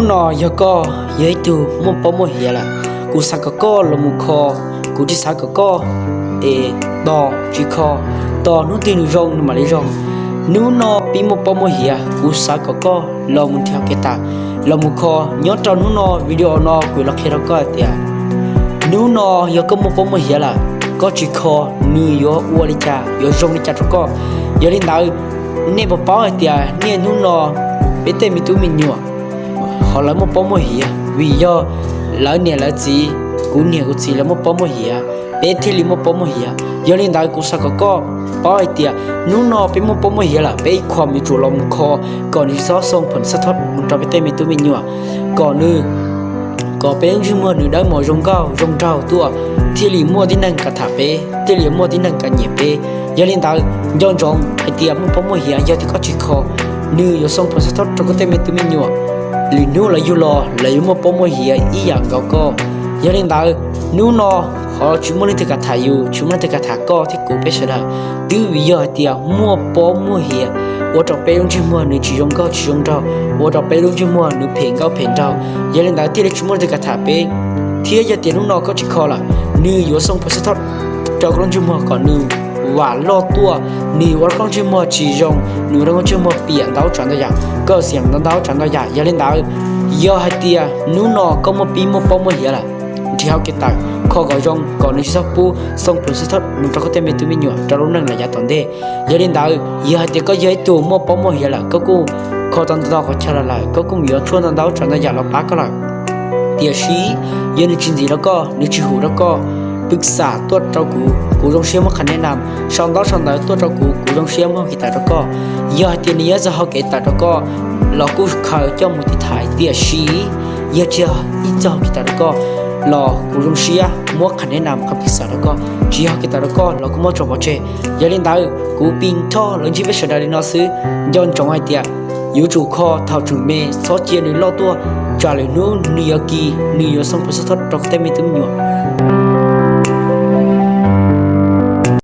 Hnub no yog koj yog ib tug muaj pob muaj hiav lawm, kuv xav kom koj los mus kho, kuv tsis xav kom koj es tos tsis kho, tos hnub twg nws zoo nws mam li zoo. Hnub no peb muaj pob muaj hiav, kuv xav kom koj los mus nrhiav kev tawm, los mus kho. Nyob rau hnub no video no kuv los qhia rau koj hais tias hnub no yog koj muaj pob muaj hiav lawm, koj tsis kho, nws yuav ua li cas, yuav zoo li cas rau koj. Yog li ntawd, nej puas paub hais tias niaj hnub no peb tej me tub me nyuam ho lawv muaj pob muaj hiav vim yog lawv niam lawv txiv, kuv niam kuv txiv lawv muaj pob muaj hiav, peb thiaj li muaj pob muaj hiav. Yog li ntawd kuv xav kom koj paub hais tias hnub no peb muaj pob muaj hiav lawm, peb ib qho yuav tsum los mus kho kom nws tsis txhob xoo phom xab thoj mus rau peb tej me tub me nyuam, kom nws, kom peb lub ntsej muag nws dawb mos zoo nkauj zoo nraug tuaj, thiaj li muaj tib neeg kam tham peb, thiaj li muaj tib neeg kam nyiam peb. Yog li ntawd, nco ntsoov hais tias muaj pob muaj hiav yog tias koj tsis kho, nws yuav xoo phom xab thoj rau koj tej me tub me nyuam. Lwm hnub lawv yug los lawv yuav muaj pob muaj hiav ib yam nkaus koj. Yog li ntawd, hnub no qhov tsis muaj leej twg kam tham yus, tsis muaj leej twg kam tham koj thiab kuv peb sawv daws, twb vim yog hais tias muaj pob muaj hiav ua rau peb lub ntsej muag nws tsis zoo nkauj tsis zoo nraug, ua rau peb lub ntsej muag nws phem nkauj phem nraug. Yog li ntawd thiaj li tsis muaj leej twg kam tham peb. Thiab yog tias hnub no koj tsis kho lawm, nws yuav xoo phom xab thoj rau koj lub ntsej muag kom nws vam loj tuaj, nws ua rau koj lub ntsej muag tsis zoo, nws ua rau koj lub ntsej muag piam ntau tsav ntau yam, koj xiam ntau ntau tsav ntau yam. Yog li ntawd, yog hais tias hnub no koj muaj pib muaj pob muaj hiav lawm, nrhiav hau kev tawm, kho kom zoo kom nws tsis txhob pub xoo phom xab thoj mus rau koj tej me tub me nyuam rau lub neej los yav tom ntej. Yog li ntawd, yog hais tias koj yog ib tug muaj pob muaj hiav lawm, koj kuj kho tau ntau qhov chaw los lawm, koj kuj yuav tshuaj ntau ntau tsav ntau yam los pab koj lawm. Tiam sis yog nws tsis ntxim rau koj, nws tsis hum rau koj, pw xam tuaj rau kuv, kuv zoo siab muab qhas neb nam, sau ntaub sau ntawv tuaj rau kuv, kuv zoo siab muab kev tawm rau koj. Yog hais tias nws yuav txog hau kev tawm rau koj los kuj khaws coj mus tiv thaiv, tiam sis yog tsis yog ib txog hau kev tawm rau koj los kuv zoo siab muab qhas neb nam qhov pw xam rau koj, tsis yog hau kev tawm rau koj los kuj muab tso pov tseg. Yog li ntawd kuv Pis Thoj los ntsib peb sawv daws li no xwb, nco ntsoov hais tias yuav tsum kho thaum tseem me, txhob cia nws loj tuaj, tsam lwm hnub nws yuav kis, nws yuav xoo phom xab thoj rau koj tej me tub me nyuam.